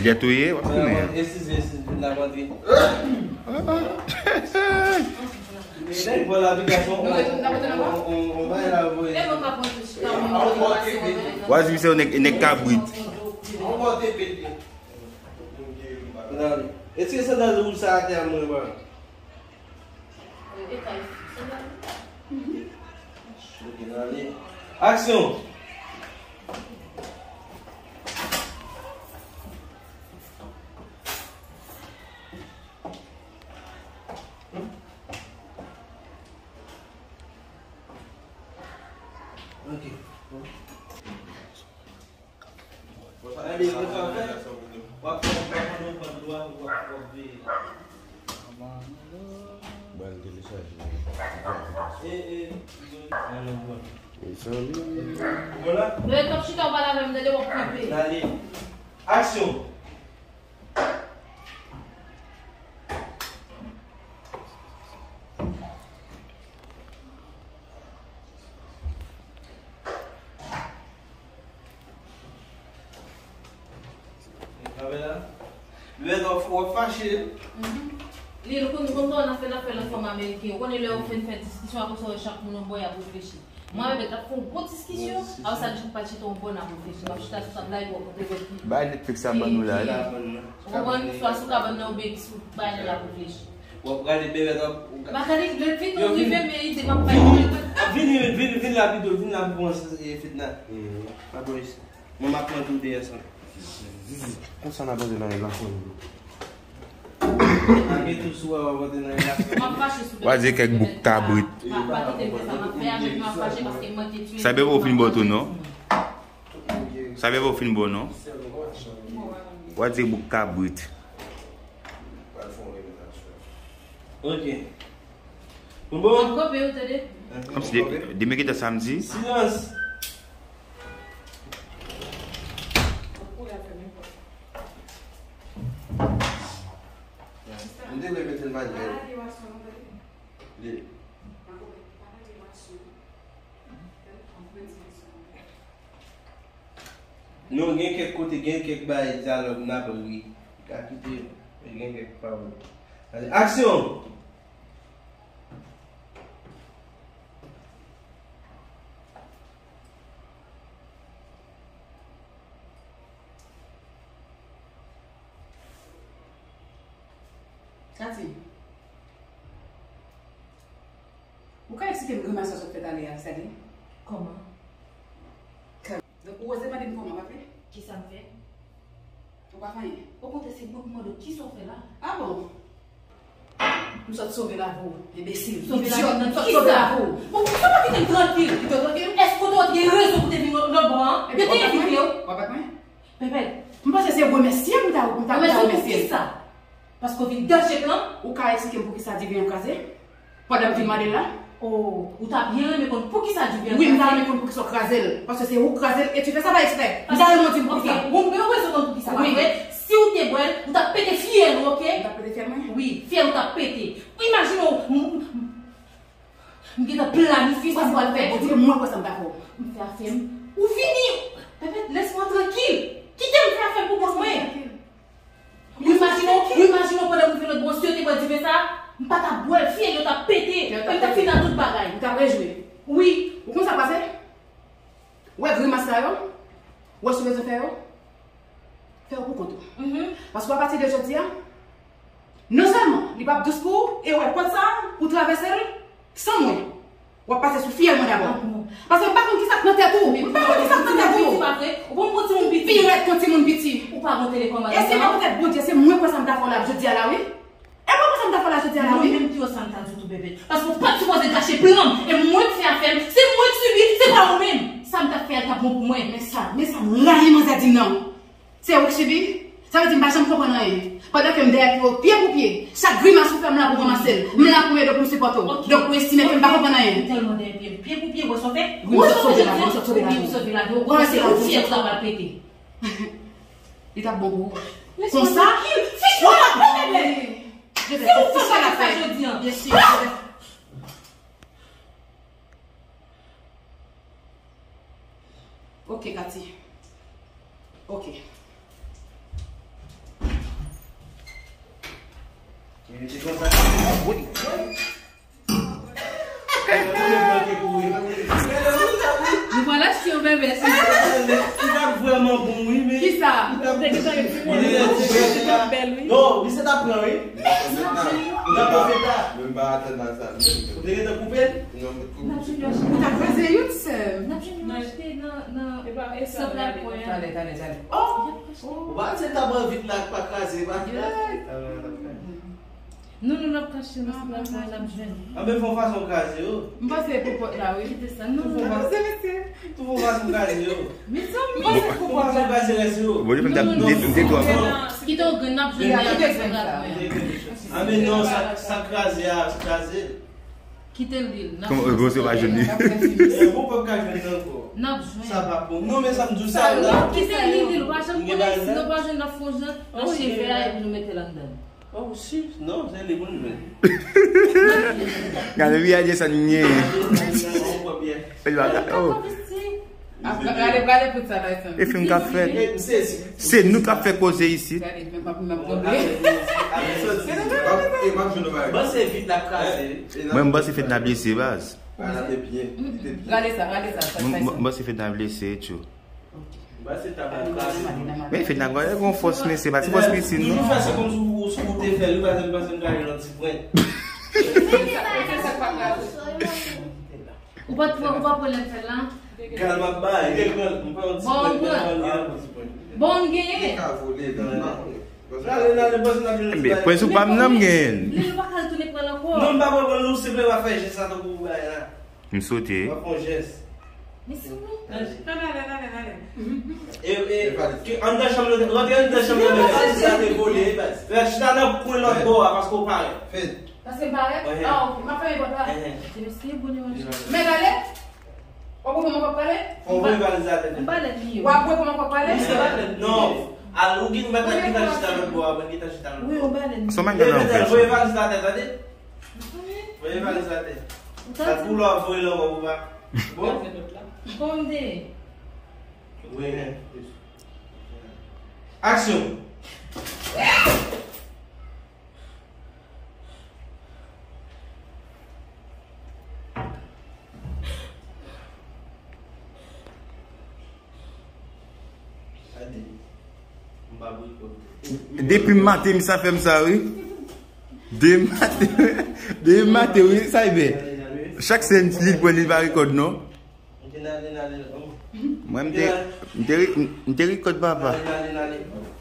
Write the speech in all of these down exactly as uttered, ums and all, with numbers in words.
Lè touye, w ap tounen. W a di misye nèg, nèg kabrit. Eske sandal wouj sa atè a mwen, bro? Aksyon! Ok. Mezanmi. Lè w t ap chita, w pale avè m, tande, w ap kanpe. Aksyon! Lè w ap fache. Li, nou konn, konn sa w ap fè, n ap fè nan fòm ameriken. Ou konnen lè yo fin fè diskisyon, apre sa, chak moun yon bò, y ap reflechi. Mwen avè w t ap fè yon gwo diskisyon, apre sa, nou pa chita yon bò, n ap reflechi. M ap chita sou tab la, epi w ap montre lòt ki. Bay Netflix sa ban nou la. Ou konprann? Swa sou kabann nan, oubyen sou bagay la, n ap reflechi. W ap gade bebe, w ap. M ap gade, lè vin nou rive, men ide m ap bay. Vini, vini, vini la pito, vini la pou kòmanse fitna. Pa bò isi. Mwen, m ap pran tou deyè sa. Konsa n ap antre nan relasyon. Ak tou sou a, w ap antre nan relasyon. W a di kèk bouk kabrit. Sa bebe w fin bò tou, non? Sa bebe w fin bò, non? W a di bouk kabrit. Ok. Bon. Kòmsi de, demen gentan samdi. Silans. M te vle mete l manuèl. Li. Non, gen kèk kote, gen kèk bagay dyalòg n ap ri. Li ka kite, men gen kèk pawòl. Gade, aksyon! Katy, ou ka eksplike m grimas sa sot fè talè a, sa li? Kòman? Donk, ou oze mande m kòman, pa vre? Kisa m fè? Ou pa fè anyen. Okontrè, se mwen k mande w kisa w fè la. Ah bon? M sot sove lavi w, enbesil. Sove lavi w nan kisa? M sot sove lavi w. Bon, poukisa w pa kite m trankil? Kite w trankil? Èske w te gen rezon pou te vin lòt bò an? Yo te envite w. W ap bat mwen? Pèpèt. M panse se remèsye m ta, m ta, m ta remèsye. Remèsye pou kisa? Paske w vin danje plan? Ou ka eksplike m poukisa diven an kraze? Pandan m vin mande l la? Oh, ou ta byen renmen konn poukisa diven an kraze? Wi, m ta renmen konn poukisa w kraze l. Paske se ou k kraze l e tu fais ça par exprès. M ta renmen w di m poukisa. Ok, ou gen rezon konn poukisa, pa vre? Si w te bwè l, ou t ap pete fyèl ou, ok? M t ap pete fyèl mwen? Wi, fyèl ou t ap pete. Imajine w, m, m, m gentan planifye sa m pral fè. Ou di m mwen kwè sa m ta fè w. M fè afè m. Ou vini! Pèpèt, laisse-moi tranquille. Kite m fè afè m pou kont mwen. Ou imajine w, ou imajine w pandan m rive lòt bò, si yo te bwè diven sa, m pa t ap bwè l, fyèl yo t ap pete, e m t ap fini ak tout bagay. Ou t ap rejwe. Wi. Ou konn sa k pase? Ou wè grimas sa yo? Ou wè sou rezo fè yo? Fè yo pou kont ou. Paske apati de jodi a, non sèlman li p ap dous pou ou, e ou wè pòt sa a, pou travèse l san mwen. W ap pase sou fyèl mwen dabò. Paske m pa konn kisa k nan tèt ou. M pa konn kisa k nan tèt ou. Ou pa konn timoun piti. Pi rèd kon timoun piti. Ou pa gon telekòmand. E si pa poutèt Bondye, se mwen k wè sa m ta fè w la jodi a la, wi. E mwen k wè sa m ta fè w la jodi a la, wi. Mwen menm ki wè sa m ta di w tou, bebe. Paske w pa t sipoze gache plan m. E mwen k fè afè m. Se mwen k sibi, se pa ou menm. Sa m t ap fè a t ap bon pou mwen. Men sa, men sa m rayi manzè di m nan. Se ou k sibi? Sa vle di m pa janm konprann anyen. Pandan ke m dèyè pye w pye pou pye, chak grimas ou fè m la pou w ranmase l. M la pou m ede w, pou m sipòte w. Donk ou estime ke m pa konprann anyen. Ou tèlman dèyè pye m pye pou pye, wè sa w fè? Wi, m sot sove la vi, m sot sove la vi. Ou sot sove la vi, ou sove la vi, ou fyè, ou ta pral pete. Li t ap bon pou ou. Konsa? Fiche mwen la pè, bebe. Se ou k fè sa jodi a. Byen si. Ah! Ok, Katy. Ok. Nou pral achte yon bèbè, si. Li pa t vrèman bon, wi, men. Kisa? Ou te gentan gen ti bèbè. Ou te gentan gen ti bèbè, bèl, wi. Non, li se t ap pran, wi. Nan pwofeta. Menm pa atann nan sa. Ou te gentan koupe l? Non, m te koupe. Ou ta kraze youn, sè. N ap jwenn nou achte nan, nan sant Laponya. Talè, talè, talè. Oh! Ou pa se ta pran vit la, pa kraze, pa kraze. Non, non, n ap kache nan sant Laponya, n ap jwenn. Anben, fè yon fason kraze yo. M panse pou pòt la, wi. Kite sa, non, non. Tou fè yon fason kraze yo. Mezanmi. M panse pou pòt la. Fè yon fason kraze rès yo. Bon, depi m t ap, m te, m te twò. Kite yon grenn, n ap jwenn li nan sant Laponya. Anben, non, sa, sa kraze a, kraze. Kite l, n ap jwenn. Kòman, bon, se pa jwenn li. E, bon, pap ka jwenn li ankò. N ap jwenn. Sa pa bon. Non, men sa m di w sa la. Kite l, li, li, ou pa janm konnen si nou pa jwenn nan fon jan, nan cheve a, epi nou mete l anndan. Oh, si. Non, se li pou nou jwenn. Gade, wi, a di sa nou genyen. Li pa ka, oh. Ap gade, gade pou sa la, sa. E fim k ap fèt. Se nou k ap fè koze isit. Gade, men m ap, m ap tonbe. Bon, se vit la kraze. Mwen, m panse Fedna blese, baz. Gade sa, gade sa, sa, sa. M panse Fedna blese, tjou. Men Fedna gen yon fòs, men se pa ti fòs pitit, non. Toujou fè se kòmsi ou, ou te fè l, ou pa janm panse m gade yon ti pwen. Ou pa t pran, ou pa pran lè m fè l la? Gal m ap bay, m pran yon ti pwen, m pran yon ti pwen. Bon, m genyen. Li ka vole, non, non. Rale, rale, panse n ap jwenn yon ti bagay. Enben, pwen sou pa m nan, m genyen. Li, li pa ka retounen pran l ankò. Non, m pa pran pwen, nou senpleman fè jès sa tankou ou bay la. M sote. W ap fè yon jès. Mezanmi. Ann ale, ann ale, ann ale. E, e, ke, anndan chanm nan, rantre anndan chanm nan, men valèz la te vole, wi, baz. Fè chita nan kwen lòt bò a, paske w parèt. Paske m parèt? Ah, ok. M ap fèmen pòt la. Ti mesye, bonè, manche. Men gade. W ap wè kòman w ap pale? Fò w voye valèz la atè. M pa lèd li yo. W ap wè kòman w ap pale? Non. Al, ou gen, ou mèt al gentan chita lòt bò a, mwen gentan chita lòt bò. Wi, ou pa lèd li yo. Sa w menm nan ou fè sa? Voye valèz la atè, tande. Voye valèz la atè. Sa pou lò voye lò ou pa. Bon. Konde. Wi. Aksyon. Depi maten, misye ap fè m sa, wi. De maten, de maten, wi, sa e byen. Chak sèn, li pran, li pa rekòd, non. Mwen, m te, m te, m te rekòd, papa.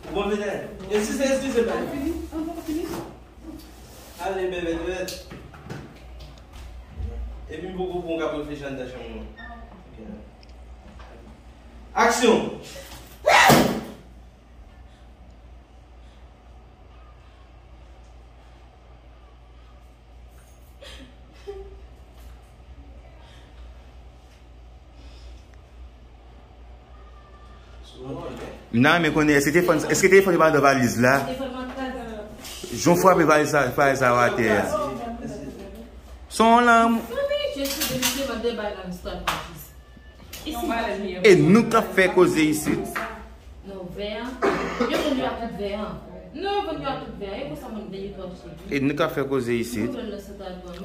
Ou bon, Fedna? Eskize, eskize, bèbè. Ale, bèbè, bèbè. Epi m poko bon k ap reflechi anndan chanm nan. Aksyon! M ta renmen konnen, èske telefòn, èske telefòn yo pa nan valiz la? Jan w frape valiz sa, valiz sa atè a. Son lan. E nou k ap fè koze isit. Non, vè an. Yo vann yo ak tout vè an. Non, yo vann yo ak tout vè an. E konsa moun vle yo twò cheri. E nou k ap fè koze isit.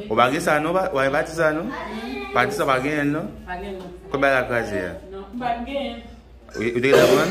Ou pa gen sa non, pa, pa di sa non. Pa di sa, pa genyen non. Konbyen la kraze a? Non, m pa t genyen. Ou, ou te gentan pran?